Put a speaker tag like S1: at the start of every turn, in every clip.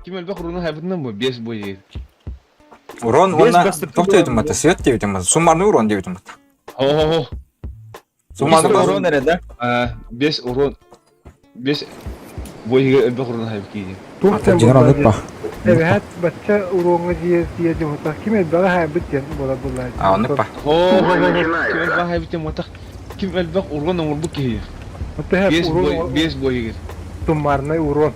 S1: Ким элбэх уруну хайбытынан бу 5 бой.
S2: Урон
S3: Бес
S2: уонна
S3: бастакы
S2: туох диэбитим бата? Свет диэбитим бата. Суммарный урон диэбитим бата.
S1: Хо-хо-хо.
S2: Суммарный
S3: Урон
S2: урон.
S3: эрэ да?
S1: 5 урон. 5 бойга элбэх уруну хайбыт киһи.
S4: Туох диэн
S2: Дьиҥэр
S4: буолла
S2: оннук ба.
S4: Эбэһээт бачча уруоҥҥа дьиэ тиийэ дьоһутах ким элбэҕи хаайбыт диэн буолар буоллаа.
S2: А оннук ба.
S1: Хо-хо-хо. Ким элбэх хайбыт диэн буотах. Ким элбэх урон оҥорбут киһи.
S4: Оттон
S1: урон 5 бойыгыр.
S4: Суммарный урон.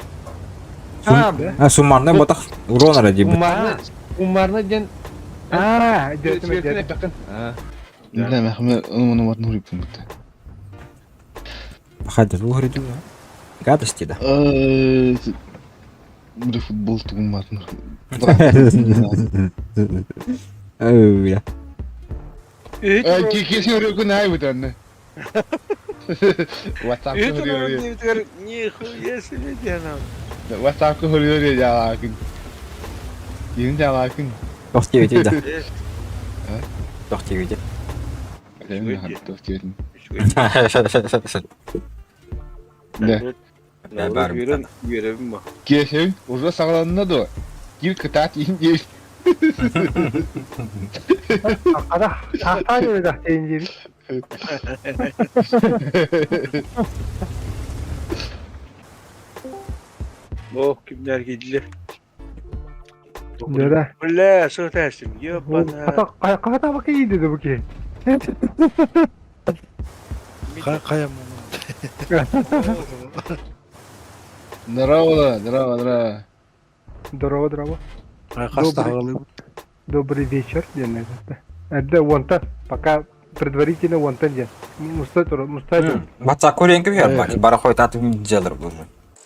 S2: А суммарный ботах урон эрэ диэбит.
S1: Суммарный, суммарный диэн
S4: Аа, дьэ,
S1: эппэккин. Да, махме оны мат нуриппун бутта.
S2: Хадыр уһурдуу. Гадости да.
S1: Бу футбол тугун мат
S2: Ой.
S1: Киси өрөкүн айбыт анны. WhatsApp
S5: Нихуя себе диэн
S1: WhatsApp хөрүөр жалаакын. Киин жалаакын.
S2: Тох диэбити да. Тох диэбити.
S1: Тох диэбитин.
S2: Да. Бар.
S5: Үөрэбин ба.
S1: Киэсэбин уже саҕаланна дуо? Кир кытаат иһин диэбит.
S4: Ара, ахтаа диэбит ахтайын диэбит.
S5: Ох, кимнэр киирдилэр?
S4: Дөрө.
S5: Бля, сытасым, ёбана.
S4: Хата бака иди да буки.
S6: Хайа
S1: Здорово, здорово, здорово.
S4: Здорово, здорово.
S6: Хаста
S4: Добрый вечер, диэн это. Эрдэ уонтан, пока предварительно уонтан диэн. Муста тур, муста тур.
S2: Батса көренки бер бак. Бара хойтатып жалыр бұл.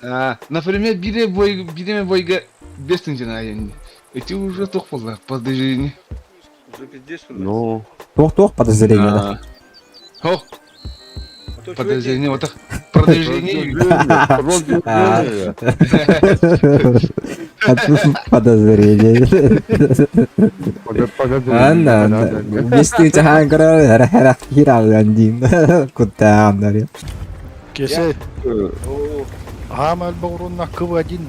S1: А, например, бире бой, биреме бойга бес тынчына енді. Эти уже тоқ болды, подозрение.
S5: Уже пиздец у нас.
S7: Ну,
S2: Тоқ-тоқ подозрение да.
S1: Хо, подозрение, вот так. Продолжение.
S7: продолжение.
S2: Подозрение.
S7: Подозрение.
S2: Анна, бестің жахан көрөр, хара хиралган дейм. Куттаандар.
S6: Кесе. Хаамал боғурунна кыбы один.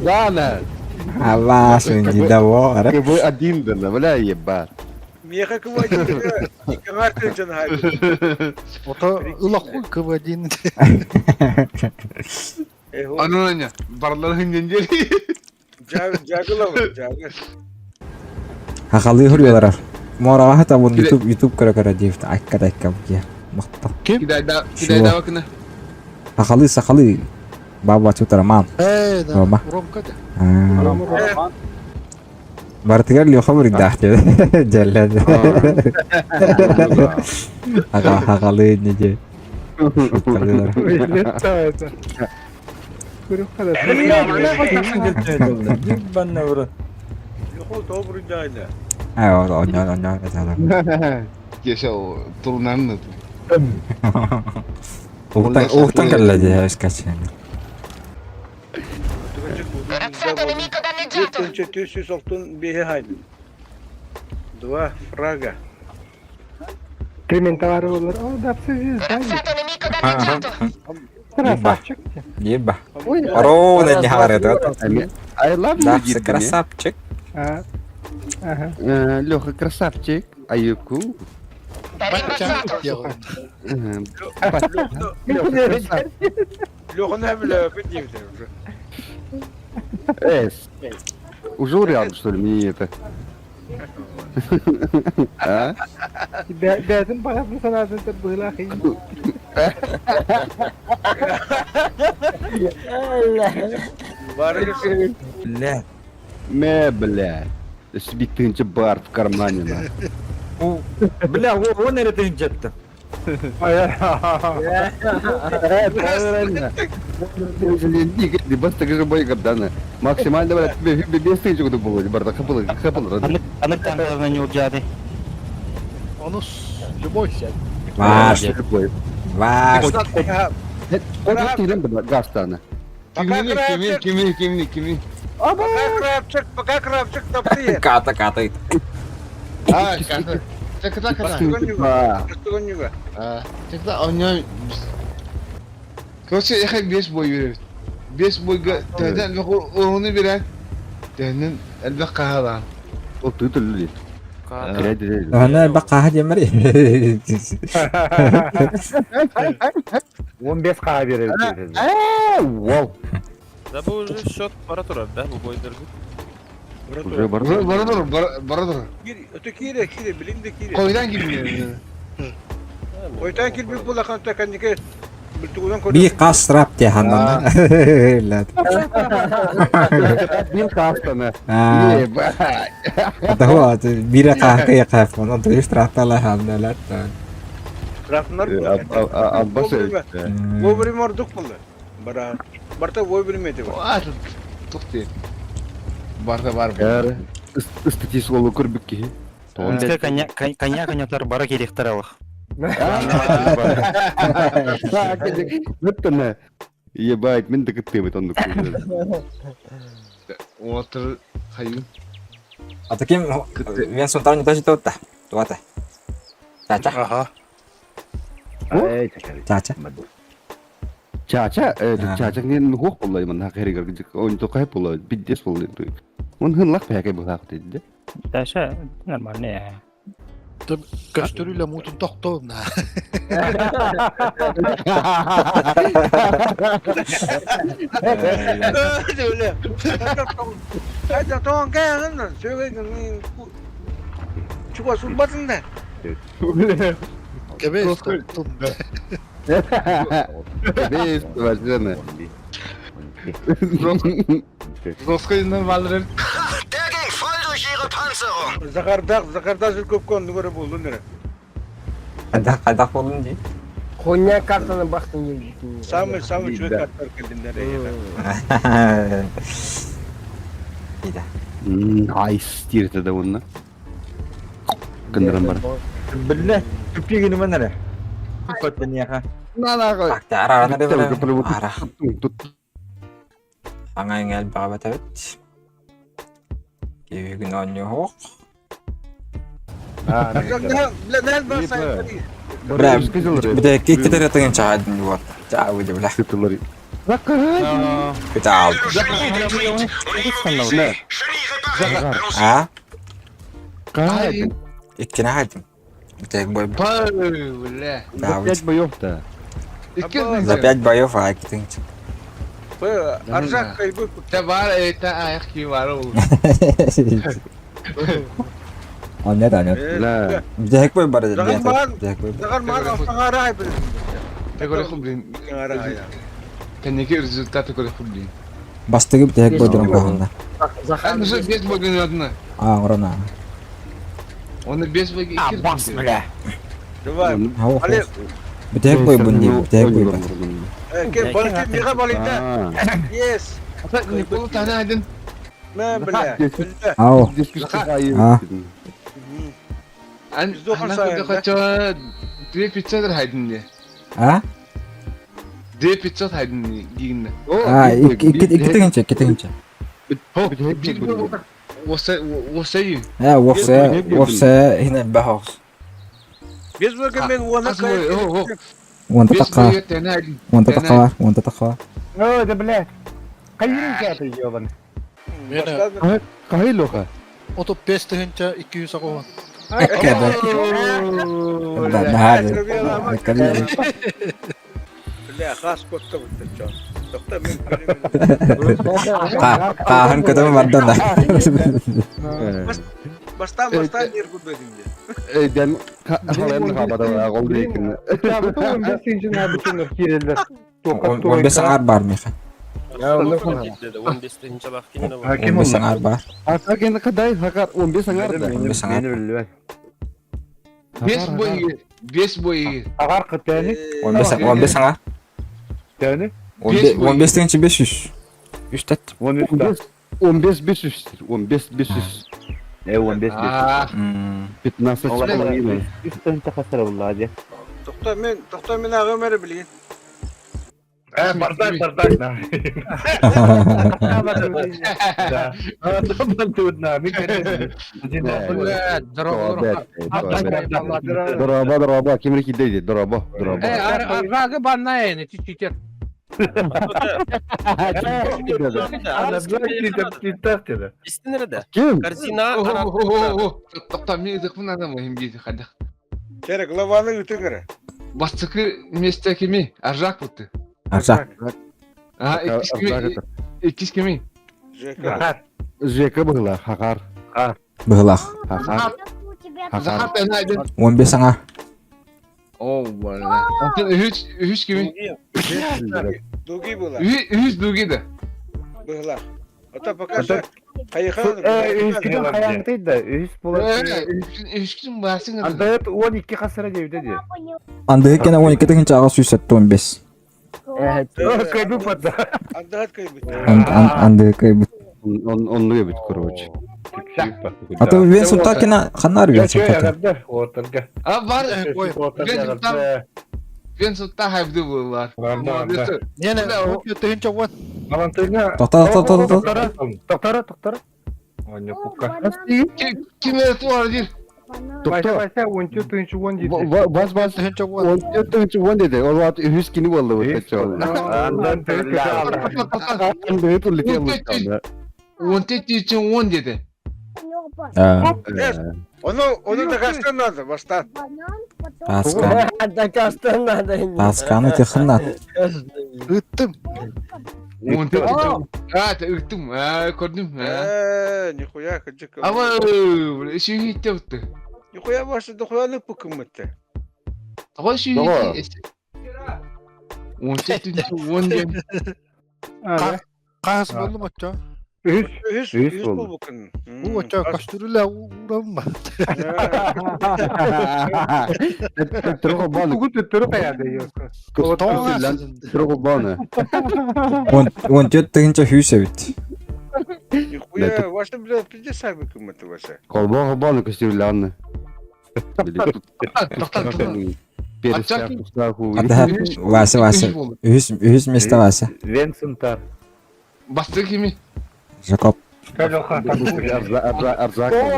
S7: Зана.
S2: Алла шынди да во.
S7: Кыбы один да, бля, ебать.
S5: Меха кыбы один. Икаңар тынчын хайбы.
S6: Ото ылахуй кыбы один.
S1: Аныня, барлар хыннен жери.
S5: Жагыла жагы.
S2: Хақалы хурьялар. Мора хата бун YouTube YouTube көрө көрө дейт. Акка дакка бу. Мыкты.
S1: Кидайда, кидайда бакына.
S2: Сахалы сахалы. Баба чутараман.
S6: Э, да.
S2: Рома.
S6: Ромка да.
S2: Бартыгар Леха бурдах Жаллад. Ага хагалы неде. Шуткалылар.
S4: Это.
S3: Банна бро.
S5: Йохол добрый дайна.
S2: Ай, оня оня это.
S1: Кеше турнанны.
S2: Уктан уктан келледи эскачен.
S5: Два фрага.
S4: Кременталары олар. О, да, все Красавчик.
S2: Еба. Ровно не говорит.
S7: I love you,
S2: Да,
S7: дит
S2: красавчик.
S4: А, Ага.
S7: Леха, красавчик. Аюку.
S5: Леха на бля, поднимите уже.
S7: Эс. Уже урял, что ли, мне это? А?
S4: Бәдін бағасын санасын деп бұйла қиын.
S3: Бля.
S7: Ме, бля. Себе тынча бар в кармане, на.
S3: Бля, он это тынчатты.
S7: Максимально, блядь, тебе без тысячи куда было, барда, хапал, хапал.
S8: Анык таңдарына не улжады.
S6: Оны любой сядь.
S2: Ваш. Ваш.
S7: Гастана.
S1: Кимини, кимини, кимини, кимини.
S5: Пока крапчик, пока крапчик топты.
S2: Ката ката.
S1: А, ката. Чакта ката. А, чакта оня. Короче, я беш бой берет. Биэс бойга төһөдөн элбэх уруну биэрэн, төһөнөн элбэх хаһаалаан.
S7: Ол тыы төллү.
S2: Аны элбэх хааһа диэммэр.
S3: 15 хаа берер.
S7: Вау.
S9: Да бу уже счет бара турар да бу бойдоргу.
S7: Уже бар.
S1: Бара тур, бара тур.
S5: Өтө киирэ, киирэ, билин да киирэ.
S1: Койдан кирбине.
S5: Койтан кирбит булахан та кэннике бүлтүгүнэн
S2: Би хас рап те ханнан. Лат.
S7: Бир хаастана.
S2: Аа.
S7: Ебать.
S2: Это бире каахка якафон, он то штрафтала ханналат.
S5: Штрафнар
S7: Аббас.
S5: Вовремя ордук булды. Бара. Барта вовремя деп.
S1: Тухти. Барда бар.
S7: Эр статистика ол көрбүк киһи.
S8: Коня конятар бара керектер алых.
S7: Бүттүнэ. Ебать, мен да кыттыбыт оннук.
S1: Отыр хайын.
S2: А таким мен сонтар не даже тотта. Туата. Чача.
S6: Ага.
S2: Чача.
S7: Чача, чача нен хух боллай ман хакеригер гыжык. Он токай боллай, биддес боллай. Он хын лак пәкәй булак диде.
S8: Даша нормально.
S6: Көстөрүлэ муутун тохтоон.
S5: Айда тоон кайгын, сөйгөн чуга сулбатын да.
S6: Кебес тоқтун.
S7: Бес, важно.
S1: Роскойдан балдырыр.
S5: Захардак, Захардак жыл көпкөн нүгөрө болду нере.
S2: Кайда кайда болдун ди.
S10: Хуйня картаны бахтын елдитин.
S5: Самый самый чуек каттар келдим нере.
S2: Ида.
S7: Айс тирте да онна. Кындыран бар.
S3: Билле, түппегini мен әле. Көттен яха.
S2: Так, ара ара ара. Аңа эңел баба табит. Кебигин оньо хок. Бля, бля, киккетер тыгын чаадын вот. Чаа выйди, бля. Кытаал. А? Иккини хайдым. Битек бой.
S1: Бля.
S2: Да,
S7: Пять боев-то.
S2: За пять боев, а китынчы.
S5: Аржак кайбы.
S1: Та бар, та аяк ки бар ул.
S2: Аннет, аннет.
S7: Бля.
S2: Битек бой бар.
S5: Захар
S2: Битек бой.
S5: Захар ман автоңара ай бир.
S1: Та көрө блин. Кенеки результаты көрө блин.
S2: Бастыгы битек бой дурун кохонда.
S1: А, ну что, без бойга одна.
S2: А, урана.
S1: Он без бойга.
S8: А, бас, бля.
S5: Давай.
S2: Хау. Битек бой бунди, битек бой бар.
S5: Ке балты мига балыйда. Yes.
S1: Не болду тана один.
S5: Мә бля.
S2: Ау. А.
S1: Ан хочу 2500 хайдын не.
S2: А?
S1: 2500 хайдын не дигинне.
S2: А, икки тыгынча, икки тыгынча.
S1: Оса оса ю.
S2: Э, вопсе, вопсе, хине бахос.
S5: Без бойга мен оны
S2: Уонта такка. Уонта такка, уонта такка.
S4: О, да блядь. Кайырын кәті ебан.
S6: Мені
S7: Кай лоха.
S6: отуп бес тыгынча 200 агуан.
S2: Экке да. Да, да.
S5: Бля, хас котта бутта чон. Токта мен
S2: Кахан көтөмө бардан да.
S5: Бастан бастан ер күрбедим де.
S7: Эйден хален хабада гол дейкин.
S4: Я бу 15 набытыныр кирелдер.
S2: 15 аңар бар меха.
S9: 15 тыгынчалах кине бар.
S2: 15 аңар бар.
S7: Ака кадай хакар 15 аңар да.
S2: 15 аңар.
S1: Бес бойга, бес бойга.
S4: Ағар қытәні?
S2: 15 15 аңар.
S4: Тәні?
S2: 15 тыгынча 500. 3 тат.
S7: 15 15 500 15 500.
S3: 15
S1: А,
S7: 15 с половиной.
S5: Токта мен, токта мен ага мери билген.
S3: Э, бардак, бардак, да. Да.
S7: Дороба, дороба, кимрики дейди, дороба, дороба.
S10: Аржагы банна эни, чичитер.
S9: Истин
S7: Ким?
S9: Корзина
S1: Тоқта, мен ызықпын адам ойым дейді қадақ.
S5: Керек, главаны үті кірі.
S1: Бастықы месте кеми? Аржак бұтты.
S2: Аржак.
S1: А, иккис кеми?
S5: Жека.
S7: Жека была, Хахар.
S2: Быһылах.
S7: Хахар.
S1: Захар та один.
S2: 15 аңа.
S1: О, бля. Антон үш кеми?
S5: Дуги была.
S1: Үш дуги да.
S5: Была. А то пока что Хайхан.
S3: Үскүтүн хаяңтый да, үс болар.
S1: Үш ким басың.
S3: Андайт 12 қасыра дейді де.
S2: Андыгы кene 12 тыгынча ага сүйсөттү 15.
S3: Көйбі патда.
S5: Андат көйбүт.
S2: Андыгы көйбүт.
S7: Он любит, короче.
S2: Аты Вен Султан кена ханар Вен Султан.
S3: Орталга.
S1: А бар. Вен Султан хайбды булар.
S6: Нене, тыгынча уон.
S3: Алантыгына.
S2: Токта токта токта.
S3: Токтара, токтара. Оня пукка.
S1: Ким это дир?
S4: Вася, Вася, 14 тыгынча 10 дейді.
S7: Бас бас.
S6: Тыгынча уон.
S7: 14 уон dedi. Ол ват үһүс кини болду бу.
S3: Андан
S7: Андайт улетел.
S1: 14 10 dedi.
S5: Onu da kaçtan надо, бастан.
S2: Таскан.
S10: Дакастан надо.
S2: Тасканы технат.
S6: Ыттым.
S1: 14 А, ыктым. А, көрдүм.
S5: Нихуя, кыжык.
S1: Ама, шүйүттө бутты.
S5: Нихуя башы дохуяны пукымытты.
S1: Того шүйүттө. 14 10 ден.
S6: Қағаз болды ма чо?
S4: Үс.
S5: Үс, үс болду күн.
S6: Бу чо кастрюля урам ба.
S7: Трохо баны.
S4: Тугу төттөрү каяды.
S7: Трохо баны.
S2: 14 тыгынча хүйсөбүт.
S5: Нихуя, ваша, блядь, пиздец сами кымыты ваша.
S7: Колбо баны кастрюляны.
S1: Токтор, токтор.
S2: Ата Вася Вася. Үһүс үһүс месте Вася.
S3: Вен Сунтар.
S1: Басты кими?
S2: Жакоп.
S4: О,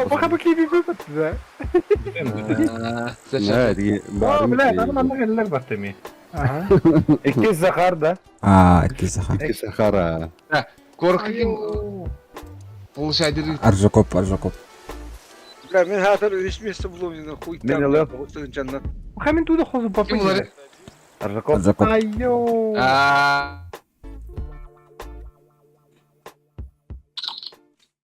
S4: пока бы киби выпад, да.
S3: О, бля, там анда келдер батты ми. Икки Захар да.
S2: А, икки Захар.
S7: Икки Захара.
S1: Корка ким? Получайдыр.
S2: Аржакоп, Аржакоп.
S5: Бля, мен хатыр үс месте булым, хуй там.
S4: Хамин туда хозу папы.
S3: Аржакоп.
S2: Аржакоп.
S4: Айо.
S1: А.